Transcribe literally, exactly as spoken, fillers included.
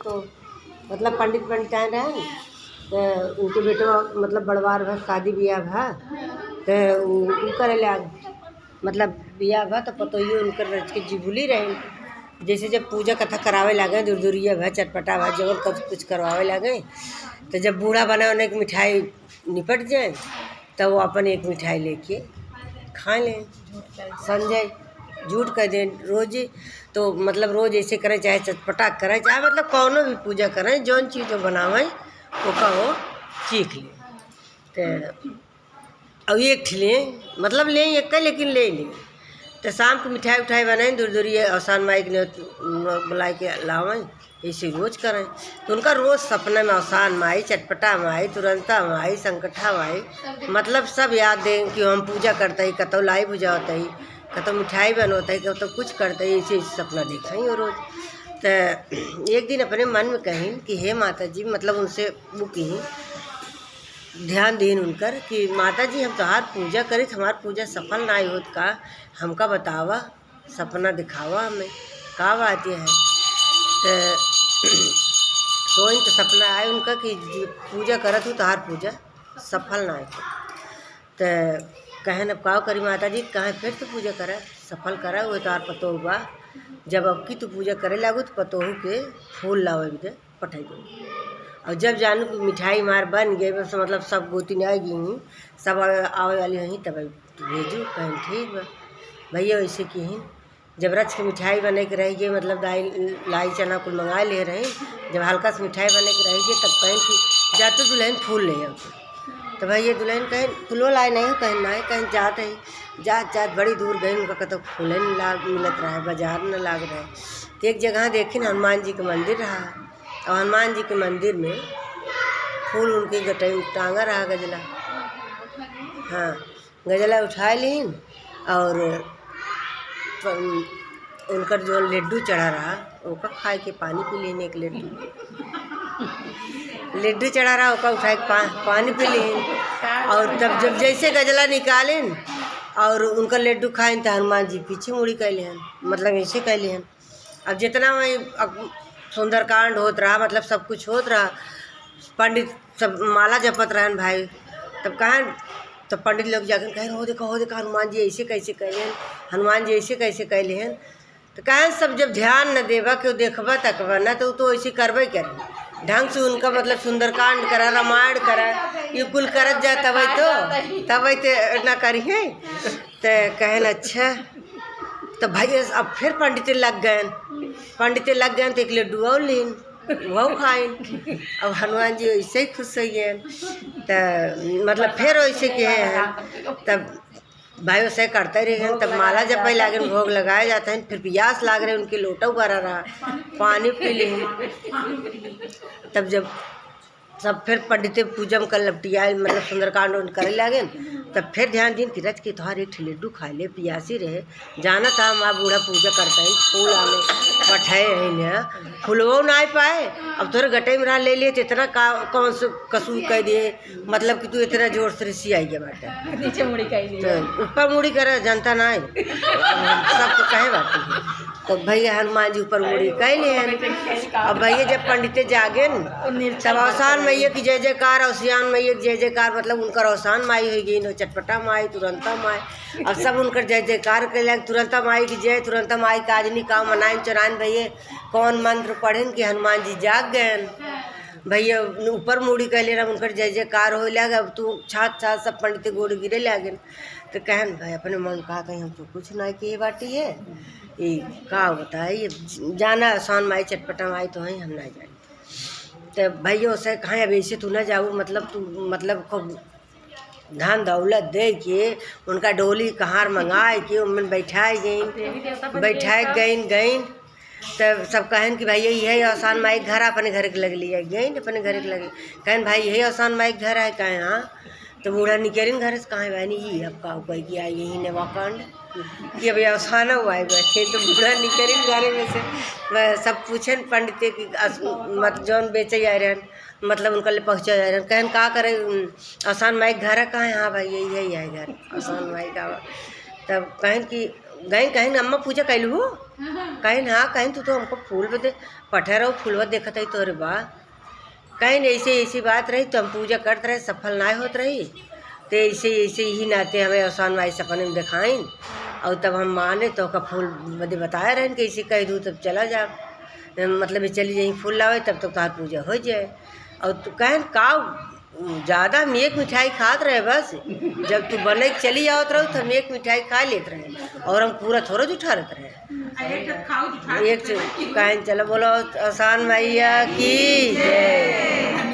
तो मतलब पंडित पंडिताइन रहे, तो उनके बेटवा मतलब बड़वार भा शादी बियाह भा, तो उ, उ करे लाग, मतलब बियाह भा तो पतोहियो उनकर रच के जिभुली रहे। जैसे जब पूजा कथा करावे लागे, दुरदुरिया भा, चटपटा भा, जवन कुछ कुछ करवावे लागे, तो जब बूढ़ा बने उन्हें मिठाई निपट जाए, तब वो अपन एक मिठाई लेके खा लें। संजय झूठ कह दें रोज, तो मतलब रोज ऐसे करें, चाहे चटपटा करें, चाहे मतलब कौनो भी पूजा करें, जौन चीज वो बनावें, ओका वो चीख लें। तो अब एक ठे लें, मतलब लें एक, लेकिन ले लें। तो शाम को मिठाई उठाई बनाएं, दुरदुरिया अवसान माई के ने बुला के लावें, ऐसे रोज करें। तो उनका रोज सपना में अवसान माई, चटपटा माई, तुरंता माई, संकठा माई, मतलब सब याद दें कि हम पूजा करते ही, कतौ लाई बुझावत ही, कतौ मिठाई बनवत ही, कतौ कुछ करते ही, ऐसे, ऐसे सपना देखें वो रोज। तो एक दिन अपने मन में कहीं कि हे माता जी, मतलब उनसे वो कहीं ध्यान दीन उनकर कि माता जी, हम तोहार पूजा करित, हमार पूजा सफल नाई होत का, हमका बतावा, सपना दिखावा हमें, का बात ये है। तो सोइन तो सपना आए उनका कि जो पूजा करत हूँ, तोहार पूजा सफल नाई होत। तो कहन, अब का करी माता जी, कहे फिर तो पूजा करा, सफल करा, वो तोहार पतोह बा। जब अब की तू पूजा करे लागू तो पतोहू के फूल लावे बदे पठाई दे। और जब जानू कि मिठाई मार बन गए, बस मतलब सब गोतिन आ गई, सब आवे, आवे वाली हैं, तब तू भेजू। कहन ठीक बा। भैया वैसे किहिन, जब रच के मिठाई बने के रह गए, मतलब दाई लाई चना कुल मंगा ले रही, जब हल्का से मिठाई बने के रह गए, तब कहें कि जा तू दुल्हन फूल ले आओ। तो भैया दुल्हन कहें, फूलो लाए नहीं हो? कहें नहीं। कहें जात है, जात जात बड़ी दूर गई, उनका कतौ फूले न लाग मिलत रहा, बाजार न लाग रहा। तो एक जगह देखिन हनुमान जी के मंदिर रहा, और हनुमान जी के मंदिर में फूल उनके गटई में टांगा रहा गजला। हाँ, गजला उठाए लीन और प-, उनकर जो लड्डू चढ़ा रहा, ओका खाए के पानी पी लीन एक लड्डू। लड्डू चढ़ा रहा, ओका उठाए के पा-, पानी पी लीन। और तब जब जैसे गजला निकालिन और उनका लड्डू खाइन, तो हनुमान जी पीछे मुड़ी कैले हन, मतलब ऐसे कैले हन। अब जितना वही अक-, सुंदरकांड होत रहा, मतलब सब कुछ होत रहा, पंडित सब माला जपत रहन भाई। तब कहन, तब पंडित लोग जाकर कहें, "हो देखा, हो देखा, हनुमान जी ऐसे कैसे कैले हन, हनुमान जी ऐसे कैसे कैले हन।" तो कहन, "सब जब ध्यान न देबा, केहू देखबा तकबा ना, तो उ तो ऐसे करबे करे। ढंग से उनका मतलब सुंदरकांड करा, रामायण करा, ये कुल करत जा, तबे तो, तबे तो ना करिहे।" तो कहन, "अच्छा।" तो भाई अब फिर पंडिते लग गए, पंडिते लग गए तो एक लड्डू और लीन, वह खाइन। अब हनुमान जी ऐसे ही खुश हो गए, तो मतलब फिर वैसे के हैं। तब भाई वैसे करते रहे हैं, तब माला जपे लागे, भोग लगाए जाते हैं, फिर प्यास लाग रहे, उनके लोटा भरा रहा, पानी पी लीन। तब जब सब फिर पंडिते पूजन कर लपटियाइल, मतलब सुंदरकांड उंड करे लागे। तब फिर ध्यान दीन कि रच के तोहार एक ठे लड्डू खाए ले, पियासी रहे, जानत हा हमार बूढ़ा पूजा करता है, फूल आले पठाए है ना, फुलवो ना पाए। अब तोरे गटई में रहा ले लिए तो इतना का, कौन से कसूर कह दिए, मतलब कि तू इतना जोर से रिसियाई गया बाटे। नीचे मुड़ी कह दिए। तो ऊपर मुड़ी करे, जनता ना है, सबको कहे बाटे। तो भैया हनुमान जी ऊपर मुड़ी कैले हन। अब भैया जब पंडिते जागेन, तब अवसान मैया की जय जयकार, अवसान मैया की जय जयकार, मतलब उनकर अवसान माई हो गई, नो चटपटा माई, तुरंता माई। अब सब उनकर जय जयकार कैले, तुरंता माई की जय, तुरंता माई का आदमी का मनाइन चुराइन भैया, कौन मंत्र पढ़ेन कि हनुमान जी जाग गए। भैया ऊपर मुड़ी कैले रह, उनकर जय जयकार हो लग। अब तू छात छात सब पंडिते गोड़ गिरे लागेन। तो कहन भाई अपने मन का कहीं हम तो कुछ ना किए बाटी है, ये का होता है, ये जाना अवसान माई चटपटा माई तो है, हम ना जाने। तो भैया उसे कहें, "अब ऐसे तू ना जाऊ, मतलब तू मतलब खूब धन दौलत दे के उनका डोली कहार मंगाए के उनमें बैठाए गईन, बैठाए गईन गईन।" तब सब कहन कि भैया यही अवसान माई के घर, अपने घर के लगे लिए गईन, अपने घर के लगे। कहन, "भाई यही अवसान माई के घर है?" कहे, "हाँ।" तो बूढ़ा निकरिन घर से, "कहाँ बहनी, ये अब का उपाय किया, यही ने वाकांड कि अब अवसान हुआ है बैठे।" तो बूढ़ा निकरिन घर में से, वह सब पूछन पंडित के कि अस-, मत जौन बेचे आए रहन, मतलब उनका ले पहुँचा आए रहन, कहन, "का करे, उम, अवसान माई के घर है?" कहाँ है? "हाँ भाई, यही है, यही है घर, अवसान माई का।" तब कहन कि गइन कहिन, "अम्मा, पूजा कइलू हो?" कहिन, "हाँ।" कहिन, "तू तो हमको फूल बदे पठे रहो, फूलवा देखत हई तोहरे बा।" कहिन, "ऐसे, ऐसी बात रही, तो हम पूजा करत रहे, सफल नाय होत रही, तो ऐसे, ऐसे ही नाते हमें अवसान माई सपने में देखाइन, और तब हम माने तो का फूल बदे बताए रहन कि ऐसे कह दूँ, तब चला जा, मतलब, चली जाई फूल लावे, तब तो तोहार पूजा हो जाए।" और तू कहिन, "का ज्यादा हम एक मिठाई खात रहे बस, जब तू बने के चली आवत रहो, तो हम एक मिठाई खा लेत रहे, और हम पूरा थोड़ा जुठारत रहे।" एक ठो खाओ, जुठारत एक रहे। काइन चलो, बोलो अवसान मैया की जय।